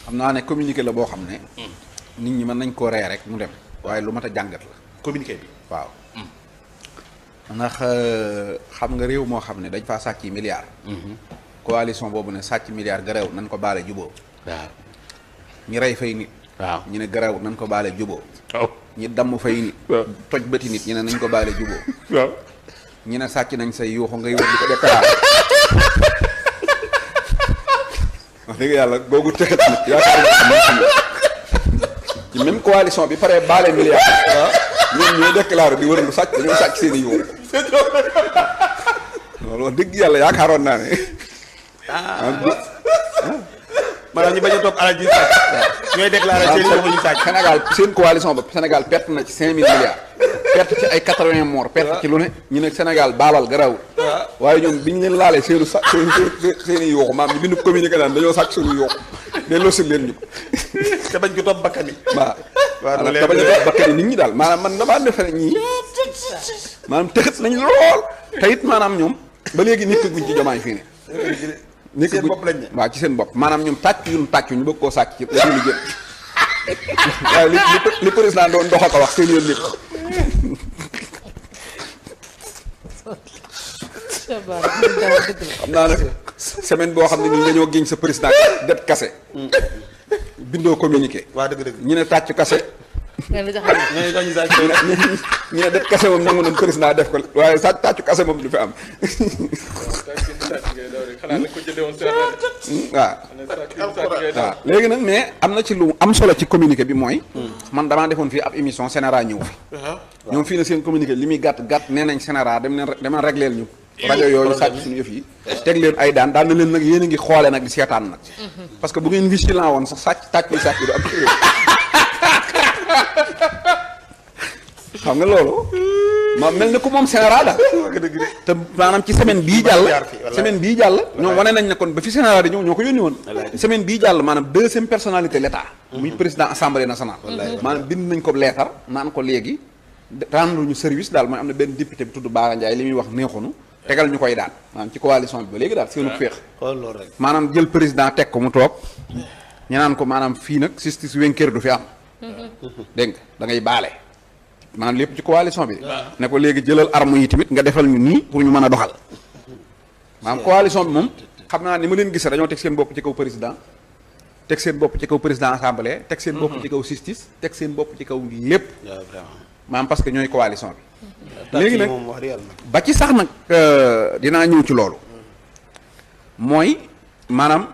xam naa ne communiqué la boo xam ne. nit ñi mën nañ koo ree rek mu dem waaye lu mat a jàngat la. communiqué bi waaw. ndax xam nga réew moo xam ne dañ faa sàcc milliards. coalition boobu ne sàcc milliards gareew nañ ko baale juboo. waaw. ñi rey fay nit. waaw ñu ne gareew nañ ko baale juboo. waaw. ñi damm fay nit. waaw. toj bëti nit ñu ne nañ ko baale juboo. waaw. ñu ne sàcc nañ say yuuxu ngay wër di ko déclaré. wax dëgg yàlla googu tëxat nit yaakaar naa ci même coalition bi pare baale milliards. waaw ñoom ñooy déclaré di wër lu sàcc dañoo sàcc seen i yuuxu. loolu wax dëgg yàlla yaakaaroon naa ne. maanaam ñu bañ a topp alal ji sàcc. ñooy déclaré seen i ñu sàcc. Sénégal seen coalition ba Sénégal perte na ci 5000 milliards. perte ci ay 80 morts. perte ci lu ne ñu ne Sénégal baalal garaawul. waaye ñoom bi ñu leen laalee seenu sa seen i yuuxu maam ñu bindu communiqué daan dañoo sàcc suñu yuuxu ne losil leen ñu ko. te bañ ko topp bakkan yi. waaw. waaw te bañ a topp bakkan yi nit ñi daal maanaam man damaa defe ne ñii maanaam tëxët nañ lool te it maanaam ñoom ba léegi nit guñ ci jomaay fii ne. nit seen bopp lañ ne. waaw ci seen bopp maanaam ñoom tàcc yu ñu tàccu ñu bëgg koo sàcc ci la ñu jëm waaye li président doon dox ko wax seen yoon lépp. xam naa nag semaine boo xam ne nii dañoo giñ sa président det kase. bindoo communiqué. waaw dëgg-dëgg. ñu ne tàcc kase. ñooñu sàcc. ñu ne det kase moom nangu nañ président def ko waaye sa tàccu kase moom du fi am. waaw léegi nag mais am na ci lu am solo ci communiqué bi mooy. man damaa defoon fii ab émission Sénéra ñëw fi. ñoom fii na seen communiqué li muy gàtt gàtt nee nañ Sénéra dem leen régleel ñu. rajo yooyu sàcc suñu yëf yi. teg leen ay daan na leen nag yéen a ngi xoole nag di seetaan nag. parce que bu ngeen vigilant woon sax sàcc tàcc yi sàcc yi du am ci réew. xam nga loolu. ma mel ne ku moom Sénéra daal. te maanaam ci semaine bii jàll. ñoom wane nañ ne kon ba fi Sénéra di ñëw ñoo ko yónni woon. semaine bii jàll maanaam deuxième personnalité l' état. muy président assemblée nationale. maanaam bind nañ ko leetar naan ko léegi. rendre ñu service daal mooy am na benn député bi tudd Bara Ndiaye li muy wax neexunu tegal ñu koy daan maanaam ci coalition bi ba léegi daal seenu féex. maanaam jël président teg ko mu toog. ñu naan ko maanaam fii nag justice wénkeer du fi am. dégg nga da ngay baale. maanaam lépp ci coalition bi. ne ko léegi jëlal arme yi tamit nga defal ñu nii pour ñu mën a doxal. maanaam coalition bi moom xam naa ni ma leen gis dañoo teg seen bopp ci kaw président. teg seen bopp ci kaw président assemblée. teg seen bopp ci kaw justice. teg seen bopp ci kaw lépp. maanaam parce que ñooy coalition bi. léegi nag ba ci sax nag dinaa ñëw ci loolu. mooy maanaam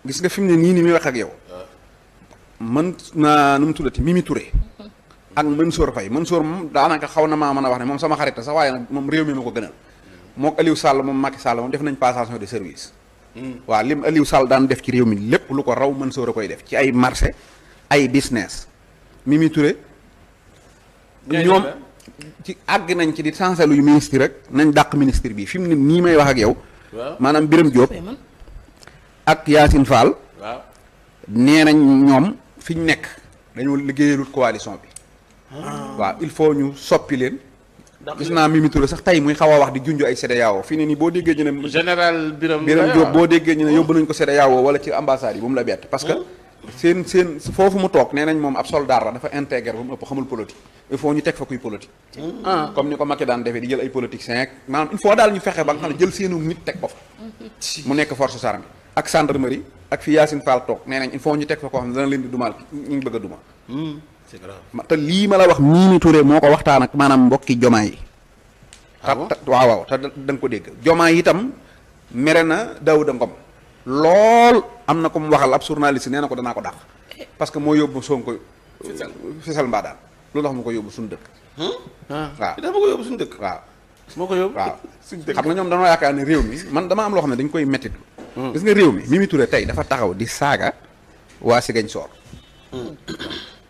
gis nga fi mu ne nii ni muy wax ak yow. man naa nu mu tuddati Mimi Touré. ak Mansour Faye Mansour moom daanaka xaw na maa mën a wax ne moom sama xarit sax waaye nag moom réew mi ma ko gënal. mook Aliou Sall moom Macky Sall moom def nañ passation de service. waaw lim Aliou Sall daan def ci réew mi lépp lu ko raw Mansour a koy def ci ay marché ay business Mimi Touré. ñoom ci àgg nañ ci di changé luy ministre rek nañ dàq ministre bi fi mu ne nii may wax ak yow. maanaam Birame Diop ak Yacine Fall. nee nañ ñoom fi ñu nekk dañoo liggéeyalut coalition bi. waaw il faut ñu soppi leen. gis naa Mimi Touré sax tey muy xaw a wax di junj ay CEDEAO fii ne nii boo déggee ñu ne. général Birame Diop boo déggee ñu ne yóbbu nañ ko CEDEAO wala ci ambassade yi bu mu la bett parce que. seen foofu mu toog nee nañ moom ab soldat la dafa intégré ba mu ëpp xamul politique il faut ñu teg fa kuy politique. comme ni ko Macky daan defee di jël ay politiciens ak maanaam il faut daal ñu fexe ba nga xam ne jël seenu nit teg ko fa. mu nekk force armée ak gendarmerie ak fi Yacine Fall toog nee nañ il faut ñu teg fa koo xam ne dana leen di dumaal ñu ngi bëgg a duma. c'est grave te lii ma la wax Mimi Touré moo ko waxtaan ak maanaam mbokki jomaay yi. waaw te da nga ko dégg jomaay itam mere na Daouda Ngom lool am na ko mu waxal ab journaliste nee na ko danaa ko dàq parce que moo yóbbu Sonko fisal mbaa daal loolu tax mu ko yóbbu suñu dëkk. waaw dafa ko yóbbu suñu dëkk. waaw moo ko yóbbu waaw suñu dëkk. xam nga ñoom dañoo yaakaar ne réew mi man dama am loo xam ne dañ koy métti. gis nga réew mi Mimi Touré tey dafa taxaw di saaga waa Ziguinchor.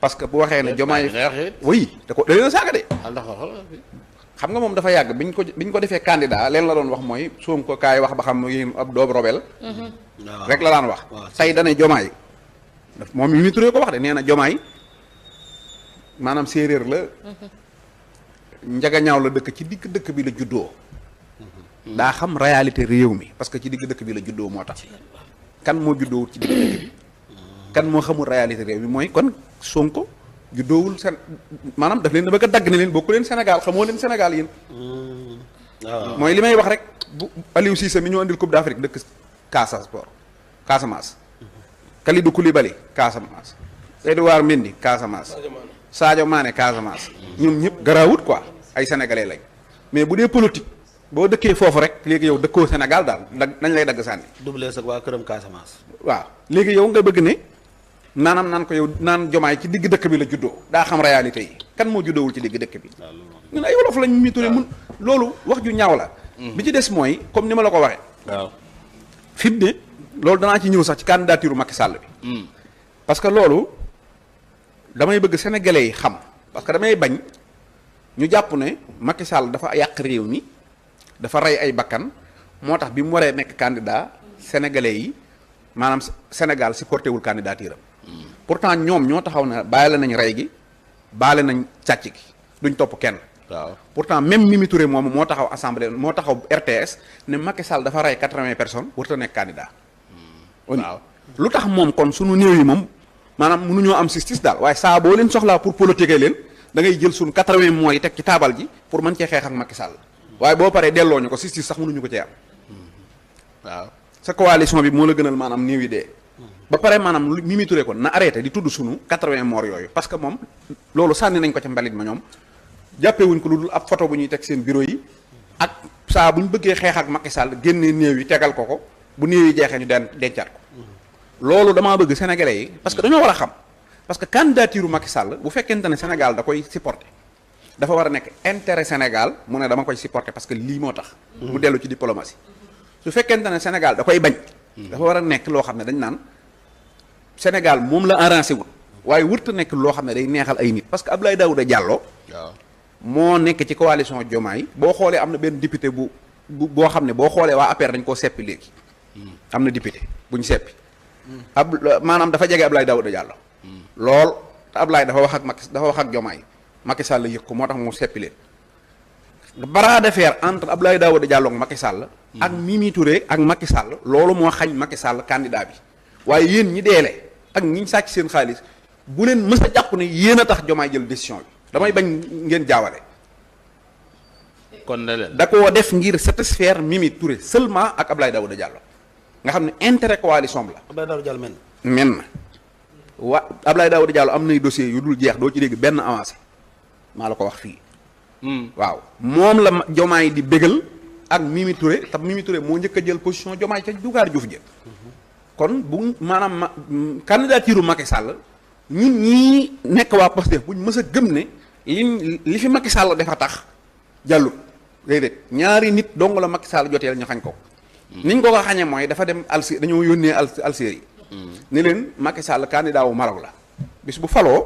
parce que bu waxee ne Diomaye oui da leen a saaga de. xam nga moom dafa yàgg biñ ko defee candidat leen la doon wax mooy Sonko kaay wax ba xam yéen ab doob robel rek la daan wax tey dane Diomaye moom Mimi Touré ko wax de nee na Diomaye maanaam séeréer la njagañaaw la dëkk ci digg dëkk bi la juddoo daa xam réalité réew mi parce que ci digg dëkk bi la juddoo moo tax kan moo juddoowut ci digg dëkk bi kan moo xamul réalité réew mi mooy kon Sonko juddoowul maanaam daf leen da bëgg a dagg ne leen bokku leen Sénégal xamoo leen Sénégal yéen. waaw mooy li may wax rek bu Aliou Cissé mi ñu andil Coupe d'Afrique dëkk Casamance. Kalidou Koulibaly Casamance. Edouard Mendy Casamance. Sadio Mané Casamance. ñoom ñëpp garaawut quoi ay sénégalais lañ mais bu dee politique boo dëkkee foofu rek léegi yow dëkkoo Sénégal daal nañ lay dagg sànni. doublé sax waa këram Casamance. waaw léegi yow nga bëgg ne maanaam naan ko yow naan Jomaay ci digg dëkk bi la juddoo daa xam réalité yi kan moo juddoowul ci digg dëkk bi. ñun ay wolof lañ mi turé mun loolu wax ju ñaaw la. bi ci des mooy comme ni ma la ko waxee. waaw fi mu ne loolu danaa ci ñëw sax ci candidature Macky Sall bi. parce que loolu damay bëgg sénégalais yi xam parce que damay bañ ñu jàpp ne Macky Sall dafa yàq réew mi dafa rey ay bakkan moo tax bi mu waree nekk candidat sénégalais yi maanaam Sénégal supporté wul candidature am. pourtant ñoom ñoo taxaw ne bàyyi la nañ rey gi baale nañ càcc gi duñ topp kenn. waaw pourtant même Mimi Touré moomu moo taxaw assemblée moo taxaw RTS ne Macky Sall dafa rey 80 personnes warut a nekk candidat. waaw lu tax moom kon sunu néew yi moom maanaam mënuñoo am justice daal waaye saa boo leen soxlaa pour politiquer leen da ngay jël sunu 80 mois yi teg ci taabal ji pour mën cee xeex ak Macky Sall waaye boo paree delloo ñu ko justice sax mënuñu ko cee am. waaw sa coalition bi moo la gënal maanaam néew yi dee. ba pare maanaam lu Mimi Touré kon na arrêté di tudd sunu 80 morts yooyu parce que moom loolu sànni nañ ko ca mbalit ma ñoom jàppewuñ ko lu dul ab photo bu ñuy teg seen bureau yi ak saa bu ñu bëggee xeex ak Macky Sall génnee néew yi tegal ko ko bu néew yi jeexee ñu dencaat ko loolu damaa bëgg sénégalais yi parce que dañoo war a xam parce que candidature Macky Sall bu fekkente ne Sénégal da koy supporter dafa war a nekk intérêt Sénégal mu ne dama koy supporter parce que lii moo tax. mu dellu ci diplomatie su fekkente ne Sénégal da koy bañ. dafa war a nekk loo xam ne dañ naan Sénégal moom la arrangé wul waaye wërta nekk loo xam ne day neexal ay nit parce que Abdoulaye Daouda Diallo. waaw moo nekk ci coalition Diomaye boo xoolee am na benn député boo xam ne boo xoolee waa APR dañ koo seppi léegi. am na député buñ seppi. maanaam dafa jege Abdoulaye Daouda Diallo. lool te Abdoulaye dafa wax ak Diomaye Macky Sall yëg ko moo tax mu seppi leen. bras de fer entre Abdoulaye Daouda Diallo ak Macky Sall. ak Mimi Touré ak Macky Sall loolu moo xañ Macky Sall candidat bi waaye yéen ñi deele ak ñi sàcc seen xaalis bu leen mës a jàpp ne yéen a tax Diomaye jël décision bi damay bañ ngeen jaawale. kon ne leen da koo def ngir satisfaire Mimi Touré seulement ak Abdoulaye Daouda Diallo nga xam ne intérêt coalition bi la. Abdoulaye Daouda Diallo men na Abdoulaye Daouda Diallo am nay dossiers yu dul jeex doo ci dégg benn avancé maa la ko wax fii. waaw moom la Diomaye di bégal ak Mimi Touré te Mimi Touré moo njëkk a jël position Diomaye ca Dugaar Diouf jë kon bu maanaam candidature Macky Sall ñun ñii nekk waa Pastef buñ mës a gëm ne li fi Macky Sall dafa tax jàllut déedéet ñaari nit dong la Macky Sall joteel ñu xañ ko. niñ ko xañee mooy dafa dem Algérie dañoo yónnee Algérie. ni leen Macky Sall candidat wu Maroc la bis bu faloo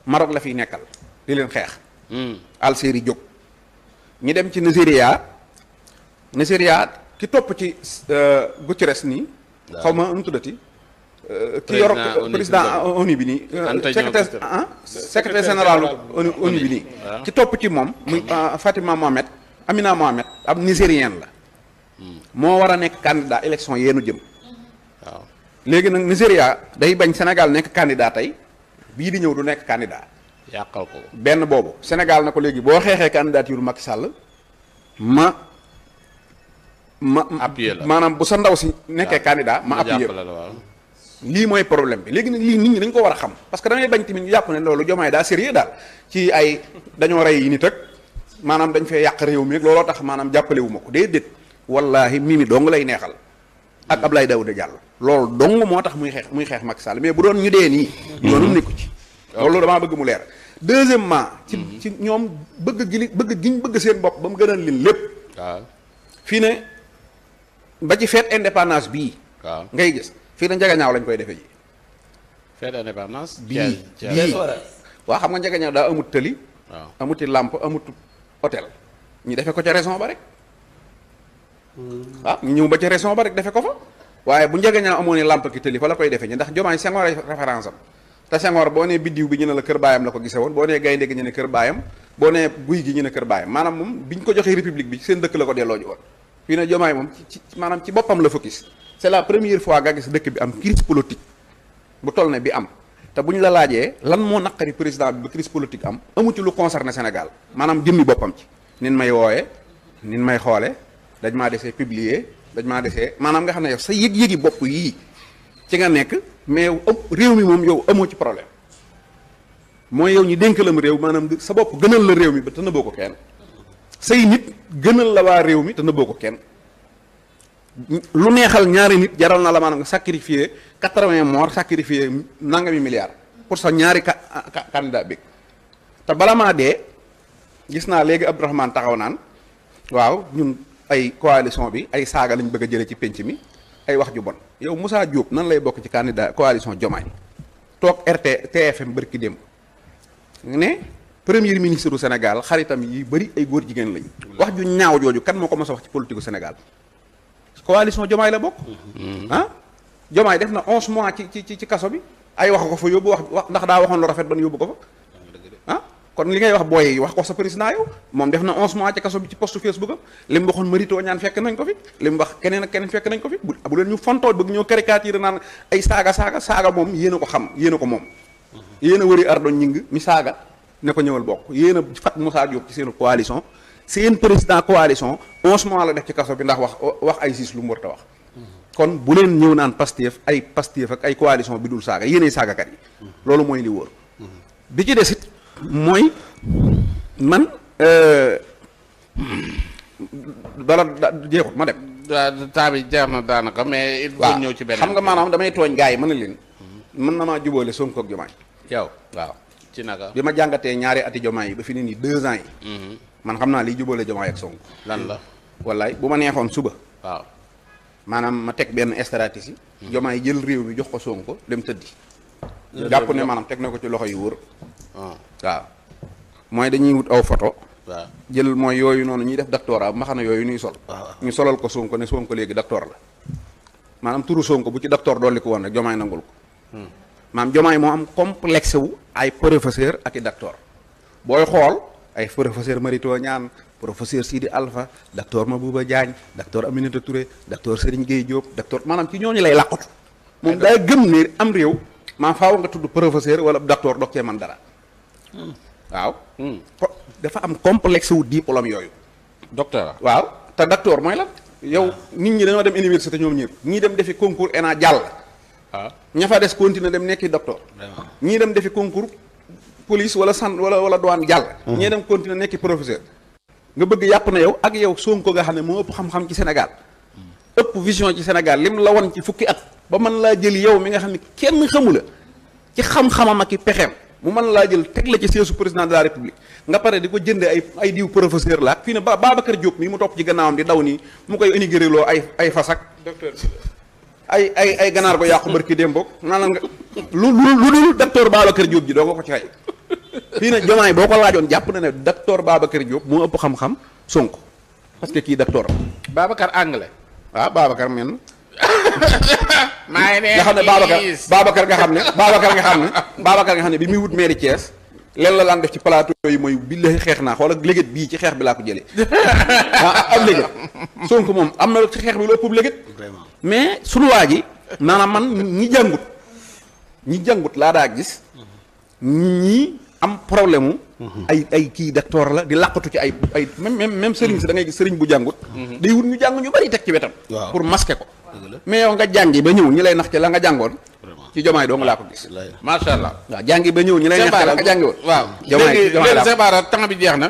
Maroc la fiy nekkal di leen xeex. Algérie jóg ñi dem ci Nigeria ki topp ci Guterres nii. xaw ma nu mu tuddati. ki yor président ONU bi nii. secrétaire général ONU bi nii. ki topp ci moom. muy Fatima Mohamed Amina Mohamed ab nigérienne la. moo war a nekk candidat élection yeenu jëm. waaw léegi nag Nigéria day bañ Sénégal nekk candidat tey bii di ñëw du nekk candidat. yàqal ko benn boobu Sénégal na ko léegi boo xeexee candidature Macky Sall appuyé la maanaam bu sa ndaw si nekkee candidat ma appuyé lii mooy problème bi léegi nag lii nit ñi dañ ko war a xam parce que damay bañ tamit ñu jàpp ne loolu Diomaye daa sérieux daal ci ay dañoo rey yi nit ak maanaam dañ fee yàq réew mi looloo tax maanaam jàppale wu ma ko déedéet wallaahi Mimi dong lay neexal ak Abdoulaye Daouda Diallo loolu dong moo tax muy xeex Macky Sall mais bu doon ñu dee nii yoonum nekku ci loolu damaa bëgg mu leer deuxièmement ci ñoom bëgg giñ seen bopp ba mu gënal leen lépp waaw fii ne ba ci fête indépendance bii waaw ngay gis fii na njagañaaw lañ koy defe ji fête indépendance bii waaw xam nga njagañaaw daa amut tëli waaw amuti làmp amut hôtel ñu defe ko ca raison ba rek waaw ñu ñëw ba ca raison ba rek defe ko fa waaye bu njagañaaw amoon ne làmp ki tëli fa la koy defe ñi ndax Diomaye Senghor ay référence am te Senghor boo nee biddiw bi ñu ne la kër baayam la ko gise woon boo nee gaynde gi ñu ne kër baayam boo nee guy gi ñu ne kër baayam maanaam moom biñ ko joxee république bi seen dëkk la ko delloo ji woon fii ne Diomaye moom ci maanaam ci boppam la focus c'est la première fois nga gis dëkk bi am crise politique bu toll ne bi am te bu ñu la laajee lan moo naqari président bi ba crise politique am amu ci lu concerné Sénégal maanaam jëmmi boppam ci nin may wooye nin may xoole dañ maa desee publier dañ maa desee maanaam nga xam ne yow sa yëg-yëgi bopp yii ci nga nekk mais réew mi moom yow amoo ci problème mooy yow ñi dénk lam réew maanaam sa bopp gënal la réew mi ba te nëbboo ko kenn say nit gënal la waa réew mi te nëbboo ko kenn lu neexal ñaari nit jaral na la maanaam nga sacrifier 80 morts sacrifier nangami milliards pour sa ñaari candidat bi te bala maa dee gis naa léegi Abdourahmane taxaw naan waaw ñun ay coalition bi ay saaga lañ bëgg a jëlee ci penc mi ay wax ju bon yow Moussa Diop nan lay bokk ci candidat coalition Diomaye toog TFM bërki démb ne premier ministre du Sénégal xaritam yi bëri ay góor jigéen lañ wax ju ñaaw jooju kan moo ko mos a wax ci politique gu Sénégal coalition Diomaye la bokk ah Diomaye def na 11 mois ci kaso bi ay wax ko fa yóbbu wax ndax daa waxoon lu rafet ban yóbbu ko fa ah kon li ngay wax booy wax ko sa président yow moom def na 11 mois ci kaso bi ci post Facebook am li mu waxoon marito ñaan fekk nañ ko fi li mu wax keneen ak keneen fekk nañ ko fi bu leen ñu fontoo bëgg ñoo caricature naan ay saaga moom yéen a ko xam yéen a ko moom yéen a wëri ardo ñing mi saaga ne ko ñëwal bokk yéen a fat Moussa Diop ci seen coalition seen président coalition 11 mois la def ci kaso bi ndax wax ay siis lu mu war a wax kon bu leen ñëw naan Pastef ak ay coalition bi dul saaga yéenay saagakat yi loolu mooy li wóor bi ci desit mooy man dala jeexut ma dem temps bi jeex na daanaka mais il faut ñëw ci benn xam nga maanaam damay tooñ gars yi mën na leen mën na maa jubóole Sonko ak Diomaye yow waaw ci naka bi ma jàngatee ñaari ati Diomaye yi ba fi ne nii 2 ans yi man xam naa liy jubóole Diomaye ak Sonko lan la wallaay bu ma neexoon suba waaw maanaam ma teg benn stratégie Diomaye jël réew mi jox ko Sonko dem tëddi jàpp ne maanaam teg na ko ci loxo yu wóor waaw mooy dañuy wut aw photo waaw jël mooy yooyu noonu ñuy def doctorat ma xam ne yooyu ñuy sol ñu solal ko Sonko ne Sonko léegi docteur la maanaam turu Sonko bu ci docteur dolli ko woon rek Diomaye nangul ko maanaam Diomaye moo am complexe wu ay professeur ak i docteur booy xool ay professeur Marito Niane professeur Sidi Alpha docteur Mabouba Diagne docteur Aminata Touré docteur Serigne Gueye Diop docteur maanaam ci ñooñu lay làqatu moom daa gëm ne am réew maa faaw nga tudd professeur wala docteur doog cee man dara waaw dafa am complexe wu diplôme yooyu docteur waaw te docteur mooy lan yow nit ñi dañoo dem université ñoom ñëpp ñii dem defi concours ENA jàll waaw ña fa des continuer dem nekki docteur ñii dem defi concours police wala wala douane jàll ñii dem continuer nekki professeur nga bëgg yàpp na yow ak yow Sonko nga xam ne moo ëpp xam-xam ci Sénégal ëpp vision ci Sénégal lim la won ci fukki at ba mën laa jël yow mi nga xam ne kenn xamu la ci xam-xamam ak i pexeem mu mën laa jël teg la ci siège président de la république nga pare di ko jënde ay diw professeur la ak fii ne Babacar Diop mi mu topp ci gannaawam di daw nii mu koy inauguré loo ay fasak docteur ay ganaar ko yàqu barki démb boog maanaam nga lu dul docteur Babacar Diop ji doo nga ko ci fay fii ne Diomaye boo ko laajoon jàpp na ne docteur Babacar Diop moo ëpp xam-xam Sonko parce que kii docteur Babacar anglais waaw Babacar men maa ngi nga xam ne Babacar nga xam ne bi muy wut mairie Thiès leen la laan def ci plateau yi mooy billahi xeex naa xoolal léget bii ci xeex bi laa ko jëlee am léget Sonko moom am na ci xeex bi lu ëpp léget mais sunu waa ji maanaam man ñi jàngut laa daa gis ñi am problème ay kii docteur la di làqatu ci ay même sëriñ si da ngay gis sëriñ bu jàngut day wut ñu jàng ñu bari teg ci wetam pour masquer ko mais yow nga jàngi ba ñëw ñi lay nax ci la nga jàngoon ci Diomaye doo nga laa ko gis macha allah waaw jàngi ba ñëw ñi lay nax ci la nga jàngi woon waaw Diomaye léegi Cheikh Bara temps bi jeex na